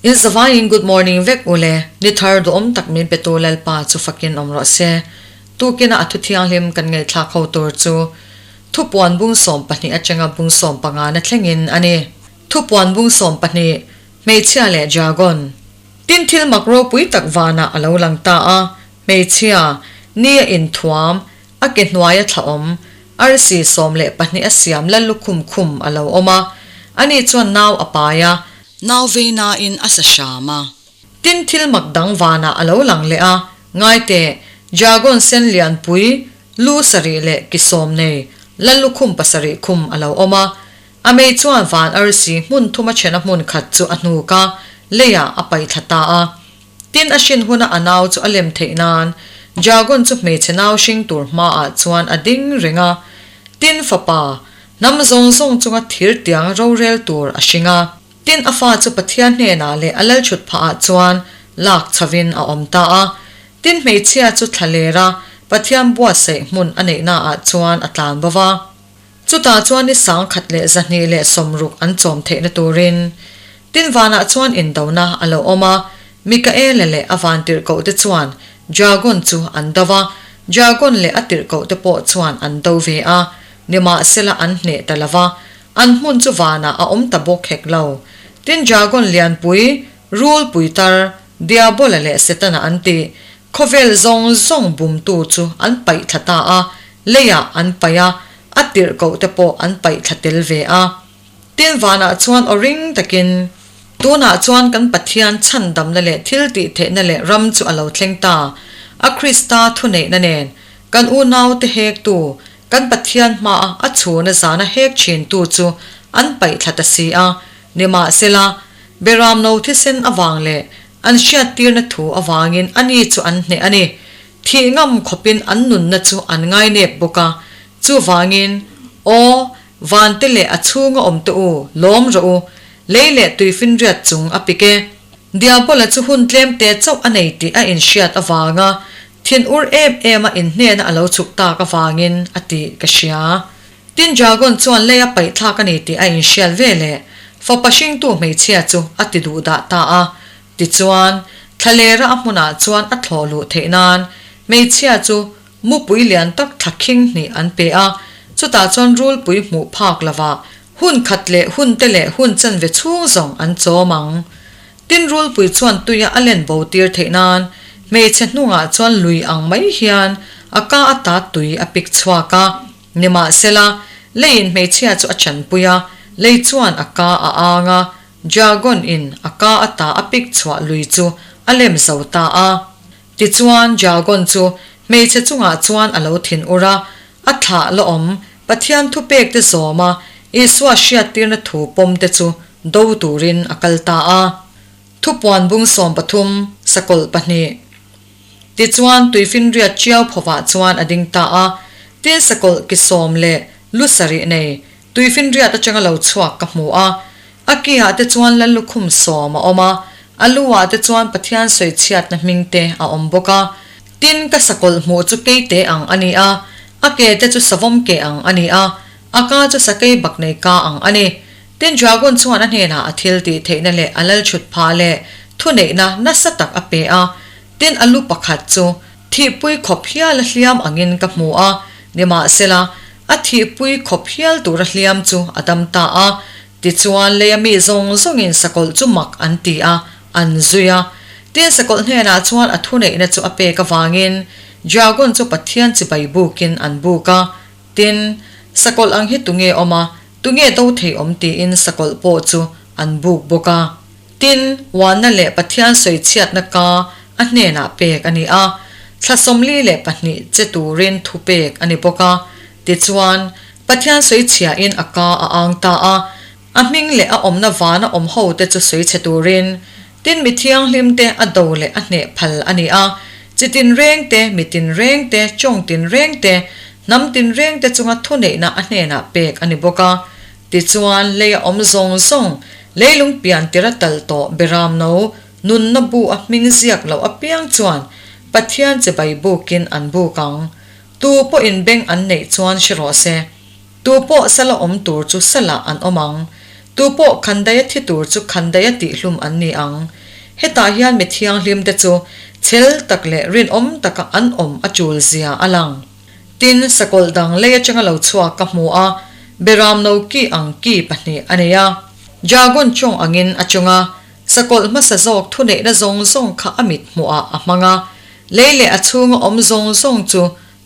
In zavaiin good morning vek ule, ni thar duhawm tak min petu Lalpa chu fakin awm rawh se. Tukina a thu thianghlim kan ngaihthlak ho tur chu Thupuan bung 12 atanga bung 15 na thlengin a ni. Thupuan bung 12, Hmeichhia leh Dragon. Tin thil mak ropui tak vanah a lo lang ta a, hmeichhia, ni a inthuam, a ke hnuaia thla awm, arsi 12 a siam la lukhum khum a lo awm a, ani chuan nau a pai a, nau vei nain a sa hram a. Tin thil mak dang vanah a lo lang leh a, ngai teh, dragon sen lianpui, lu sarih leh ki sawm nei, la lukhum pasarih khum a lo awm a, a mei chuan van arsi hmun thuma thena hmun khat chu a hnuk a, leiah a paih thla ta a. Tin a hrin huna a nau chu a lem theih nan Dragon chu hmeichhe nau hring tur hmaah chuan a ding reng a. Tin fapa, hnam zawng zawng chunga thir tiang rorel tur a hring a. Tin a fa chu Pathian hnenah leh a lalchhut phahah chuan lak chhovin a awm ta a. Tin hmeichhia chu thla ler a, Pathian buatsaih hmun a neihnaah chuan a tlan bo va. Chutah chuan ni 1260 an chawm theihna turin tin vanah chuan indona a lo awm a, Mikaela leh a van tirhkohte chuan Dragon chu an do va, Dragon leh a tirhkohte pawh chuan an do ve a, nimahsela an hneh ta lo va, an hmun chu vanah a awm ta bawk hek lo. Tin Dragon lianpui, rul puitar, Diabola leh Setana an ti, khawvel zawng zawng bumtu chu an paih thla ta a, leiah an paih a, a tirhkoh te pawh an paih thla tel ve a. Tin vanah chuan aw ring takin, Tunah chuan kan Pathian chhandamna leh thil tih theihna leh ram chu a lo thleng ta, a Krista thuneihna nen, kan unaute hektu, kan Pathian hmaa a chhuna zana hek thintu chu an paih thla ta si a, nimahsela, Beramno thisen avang leh an hriattirna thu avangin ani chu an hneh a ni. Thih ngam khawpin an nunna chu an ngainep bawk a, chuvangin, Aw, vante leh a chhunga awmte u, lawm rawh u, lei leh tuifinriat chung a pik e. Diabola chu hun tlemte chauh a nei tih a inhriat avanga thin ur em em a inhnena a lo chhuk tak avangin a tih ka hria. Tin Dragon chuan lei a paih thlak a ni tih a inhriat ve leh fapa hringtu hmeichhia chu a ti duh dah ta a. Tichuan, thlalera a hmunah chuan a thlawh luh theih nan hmeichhia chu mupui lian tak thla khing hnih an pe a, chutah chuan rulpui hmuh phak lovah hun khat leh hun te leh hun chanve chhung zawng an chawm ang. Tin rulpui chuan tuia a len bo tir theih nan hmeichhe hnungah chuan lui ang mai hian a ka ata tui a pik chhuak a. Nimahsela, leiin hmeichhia chu a chanpui a, lei chuan a ka a ang a, Dragon in a ka ata a pik chhuah lui chu a lem zo ta a. Tichuan, Dragon chu hmeichhe chungah chuan a lo thin ur a, a thlah la awm, Pathian thupek te zawm a, Isua hriattirna thu pawm te chu do turin a kal ta a. Thupuan bung 13, sakawlh pahnih. Tichuan, tuifinriat ṭiau phovah chuan a ding ta a, tin sakawlh ki sawm leh lu sarih nei, tuifinriat aṭanga lo chhuak ka hmu a. A ki-ah te chuan lal lukhum sawm a awm a, a lu-ah te chuan Pathian sawichhiatna hming te a awm bawk a. Tin, ka sakawlh hmuh chu keite ang a ni a, a ke te chu savawm ke ang a ni a, a ka chu sakei baknei ka ang a ni. Tin, Dragon chuan a hnenah a thil tih theihna leh a lal chhut phah leh thuneihna nasa tak a pe a. Tin, a lu pakhat chu thihpui khawp hial a hliam angin ka hmu a, nimahsela, a thihpui khawp hial tura hliam chu a dam ta a. Tichuan, leia mi zawng zawngin sakawlh chu mak an ti a, an zui a. Tin, sakawlh hnenah chuan a thuneihna chu a pek avangin Dragon chu Pathian chibai bukin an buk a. Tin, sakawlh ang hi tunge awm a, tunge do thei awm tiin sakawlh pawh chu an buk bawk a. Tin, uanna leh Pathian sawichhiatna ka a hnenah pek a ni a, thla 42 che turin thu pek a ni bawk a. Tichuan, Pathian sawichhiain a ka a ang ta a, a hming leh a awmna vana awm hote chu sawichhe turin, tin mi thianghlimte a do leh a hneh phal a ni a, chi tinreng te, mi tinreng te, chawng tinreng te, hnam tinreng te chunga thuneihna a hnenah pek a ni bawk a. Tichuan, lei a awm zawng zawng, leilung pian tir a tal tawh Beramno, nunna bu a hming ziak loh apiang chuan Pathian chibai bukin an buk ang. Tu pawhin beng an neih chuan hre rawh se. Tu pawh sala awm tur chu salah an awm ang. Tupawh khandaia thi tur chu khandaia tihhlum an ni ang. Hetah hian mi thianghlimte chu chhel tak leh rinawm taka an awm a tul zia a lang. Tin, sakawlh dang lei atanga lo chhuak ka hmu a, beram no ki ang ki pahnih a nei a. Dragon chawng angin a chung a, sakawlh hmasa zawk thuneihna zawng zawng kha a mit hmuhah a hmang a, lei leh a chhunga awm zawng zawng chu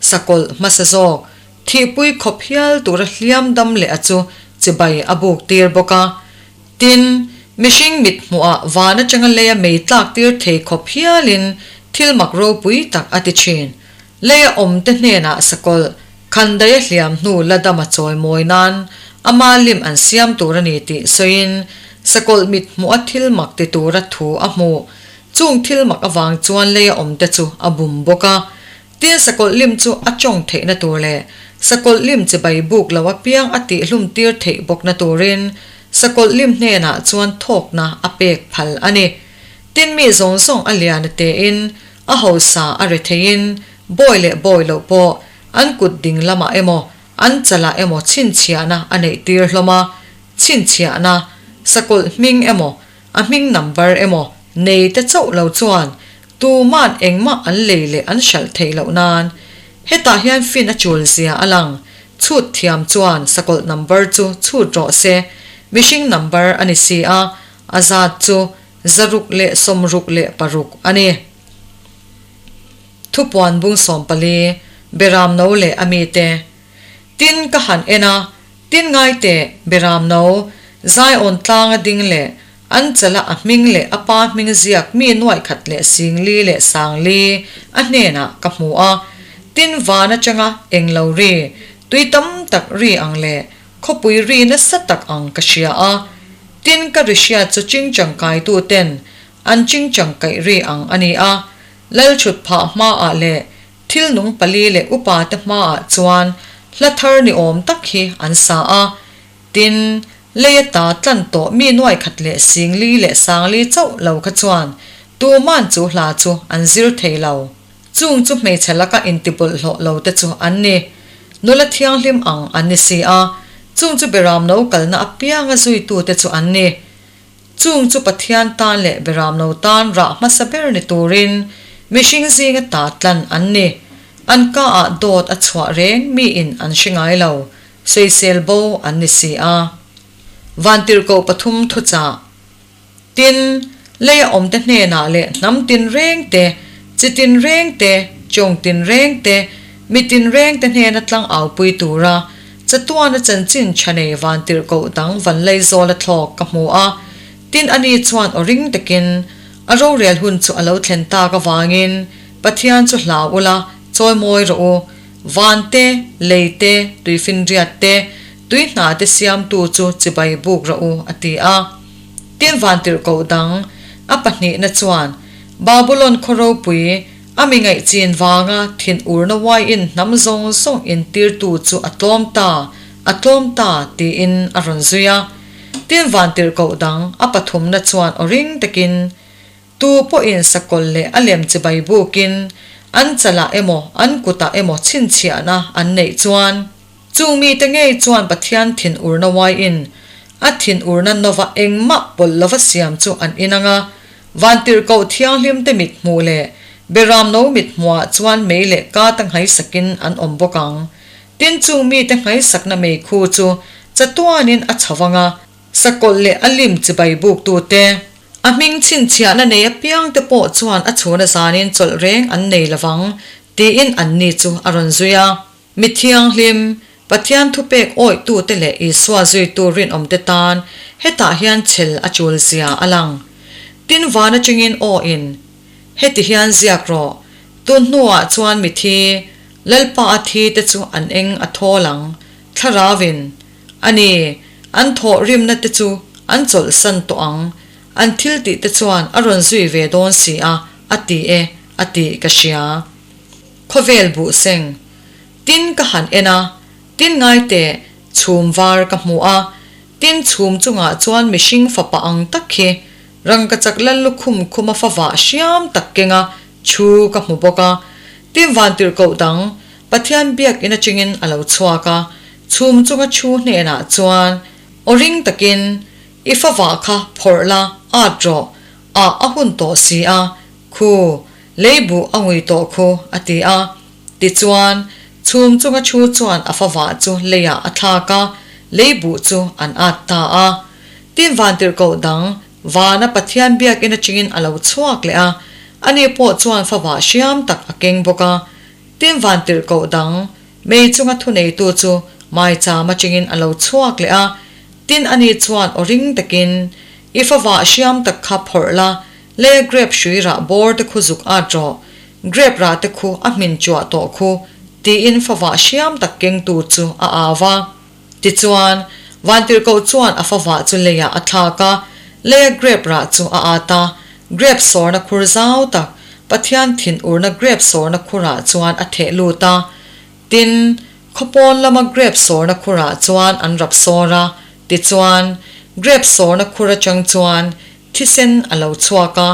sakawlh hmasa zawk thihpui khawp hial tura hliam dam leh a chu chibai a buk tir bawk a. Tin, mihring mit hmuhah van atanga leia mei tlak tir thei khawp hialin thil mak ropui tak a ti thin. Leia awmte hnenah sakawlh, khandaia hliam hnu la dama chawi mawi nan ama lim an siam tur a ni tih sawiin sakawlh mit hmuha thil mak ti tura thu a hmuh. Chung thil mak avang chuan leia awmte chu a bum bawk a. Tin sakawlh lim chu a tawng theihna tur leh sakawlh lim chibai buk lo apiang a tihhlum tir theih bawkna turin sakawlh lim hnenah chuan thawkna a pek phal a ni. Tin mi zawng zawng a lian a tein A hausa a re theiin bawi leh bawi loh pawh an kut ding lamah emaw an chalah emaw chhinchhiahna a neih tir hlawm a, chhinchhiahna, sakawlh hming emaw a hming number emaw nei te chauh lo chuan tuma'n engmah an lei leh an hralh theih loh nan hetah hian fin a chul zia a lang, chhut thiam chuan sakawlh number chu chhut rawh se, mihring number a ni si a, a zat chu 666 a ni. Thupuan bung 14, Beram no leh a mite. Tin ka han en a, tin ngai teh, Beram no, Zion tlanga ding leh an chala a hming leh a pa hming ziak mi nuaih khat leh singli leh sangli a hnenah ka hmu a. Tin van atanga englo ri, tui tam tak ri ang leh Khawpui ri nasa tak ang ka hria a, tin ka ri hriat chu chingchang kaitu ten an chingchang kaih ri ang a ni a, Lal chhut phah hmaah leh thil nung pali leh upa te hmaah chuan hla thar ni awm tak hi an sa a, tin lei ata tlan tawh mi nuai khat leh singli leh sangli chauh lo kha chuan tuman chu hla chu an zir thei lo. Chung chu hmeichhe laka intibawlhhlawh lo te chu an ni. Nula thianghlim ang an ni si a, chung chu Beram no kalna apianga zuitu te chu an ni. Chung chu Pathian tan leh Beram no tan rah hmasa ber ni turin mihring zinga ta tlan an ni. An ka ah dawt a chhuah reng miin an hre ngai lo, sawisel bo an ni si a. Vantirhkoh pathum thuchah. Tin, leia awmte hnenah leh hnam tinreng te, chi tinreng te, chawng tinreng te, mi tinreng te hnena tlang aupui tura chatuana chanchin tha nei vantirhkoh dang Vanleizawla thlawk ka hmu a. Tin, ani chuan aw ring takin a rorel hun chu a lo thlen tak avangin Pathian chu hlau ula, chawimawi rawh u. Van te, lei te, tuifinriat te, tui hna te siamtu chu chibai buk rawh u, a ti a. Tin vantirhkoh dang, a pahnihna chuan, Babulon khaw ropui, a mi ngaihchin vanga thinurna uaiin hnam zawng zawng intirtu chu a tlawm ta, a tlawm ta, tiin a rawn zui a. Tin vantirhkoh dang, a pathumna chuan aw ring takin, Tu pawhin sakawlh leh a lem chibai bukin an chalah emaw an kutah emaw chhinchhiahna an neih chuan, Chung mite ngei chuan Pathian thinurna uaiin a thinurna nova engmah pawlh lova siam chu an inang a, vantirhkoh thianghlimte mithmuh leh beramno mithmuhah chuan mei leh kata nghaisakin an awm bawk ang. Tin chung mite nghaisakna meikhu chu chatuanin a chho vang a, sakawlh leh a lim chibai buktute, a hming chhinchhiahna nei apiangte pawh chuan a chhuna zanin chawlh reng an nei lovang tiin anni chu a rawn zui a. Mi thianghlim, Pathian thupek awihtute leh Isua zuitu rinawmte tan hetah hian chhel a chul zia a lang. Tin van atangin aw in, Heti hian ziak rawh, tun hnuah chuan mi thi, Lalpa a thi te chu an eng a thawl ang, thlarau in, a ni, an thawh rimna te chu an chawlhsan tawh ang, an thil tih te chuan a rawn zui ve dawn si a, a ti e, a tih ka hria. Khawvel buh seng. Tin ka han en a, tin ngai teh, chhum var ka hmu a, tin chhum chungah chuan mihring fapa ang tak hi rangkachak lal lukhum khuma fa vah hriam tak kenga thu ka hmu bawk a. Tin vantirhkoh dang, Pathian biakinn atangin a lo chhuak a, chhum chunga thu hnenah chuan aw ring takin, I favah kha phawrh la, at rawh, ah a hun tawh si a, khu, lei buh a ngui tawh khu, a ti a. Tichuan, chhum chunga thu chuan a favah chu leiah a thlak a, lei buh chu an at ta a. Tin vantirhkoh dang, vana Pathian biakinn atangin a lo chhuak leh a, ani pawh chuan favah hriam tak a keng bawk a. Tin vantirhkoh dang, mei chunga thuneitu chu maicham atangin a lo chhuak leh a, tin ani chuan aw ring takin, I favah hriam tak kha phawrh la, le grep hrui rah bawr te khu zuk at rawh, grep rah te khu a hmin chuah tawh khu, tiin favah hriam tak kengtu chu a au a. Tichuan, vantirhkoh chuan a favah chu leiah a thlak a, leia grep rah chu a at a, grep sawrna khur zau tak, Pathian thinurna grep sawrna khurah chuan a theh lut a. Tin, khawpawn lama grep sawrna khurah chuan an rap sawr a, tichuan, grep sawrna khur atang chuan thisen a lo chhuak a,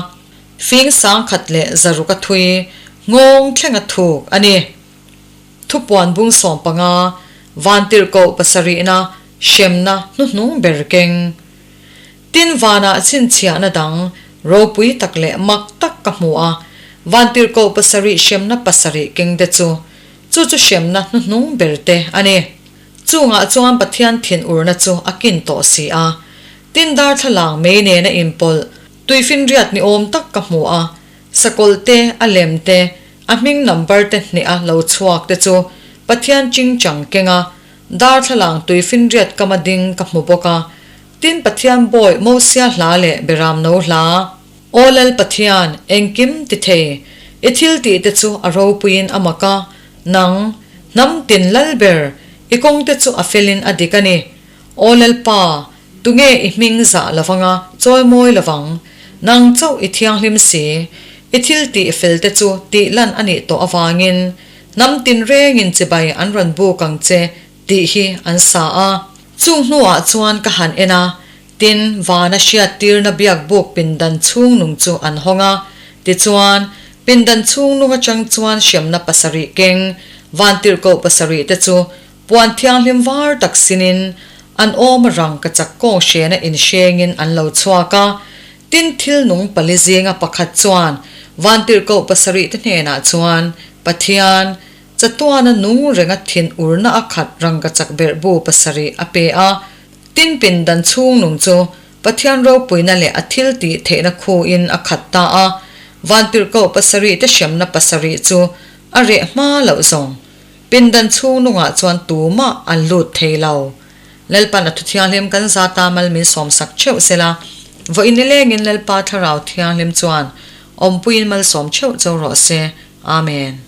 fing sangkhat leh zaruk a thui, nghawng thleng a thuk a ni. Thupuan bung 15, Vantirhkoh pasarihna, hremna hnuhnung ber keng. Tin vanah chhinchhiahna dang ropui tak leh mak tak ka hmu a, Vantirhkoh pasarih hremna pasarih keng te chu, chu chu hremna hnuhnung ber te a ni. Chungah chuan Pathian thinurna chu a kin tawh si a. Tin darthlalang mei nena inpawlh tuifinriat ni awm tak ka hmu a, Sakawlh te, a lem te, a hming number te hneha lo chhuak te chu Pathian chingchang kenga darthlalang tuifinriat kama ding ka hmu bawk a. Tin Pathian bawi Mosia hla leh Beram no hla. Aw Lal Pathian, engkim ti thei, i thil tih te chu a ropuiin a mak a, nang, hnam tin lal ber, i kawng te chu a felin a dik a ni. Aw Lalpa, tunge i hming zah lovanga chawi mawi lovang? Nang chauh i thianghlim si. I thil tih fel te chu tih lan a nih tawh avangin hnam tinrengin chibai an rawn buk ang che tih hi an sa a. Chung hnuah chuan ka han en a, tin vana hriattirna biak buk pindan chhungnung chu an hawng a. Tichuan, pindan chhungnung atang chuan hremna pasarih keng, vantirhkoh pasarih te chu Puan thianghlim var tak sinin an awm a rang ka chak kawng hrena inhrengin an lo chhuak a. Tin thil nung pali zinga pakhat chuan vantirhkoh pasarih te hnenah chuan Pathian, chatuana nung renga thin urna a khat rangka chak berhbu pasarih a pe a. Tin pindan chhung nung chu Pathian ropuina leh a thil tih theihna khuin a khat ta a. Vantirhkoh pasarih te hremna pasarih chu a reh hma loh zawng. Pindan chhung nungah chuan tumah an lut thei lo. Lalpan a thu thianghlim kan zata mal min sawmsak theuh sela, vawiin nilengin Lalpa Thlarau Thianghlim chuan awmpuiin malsawm theuh cho rawh se. Amen.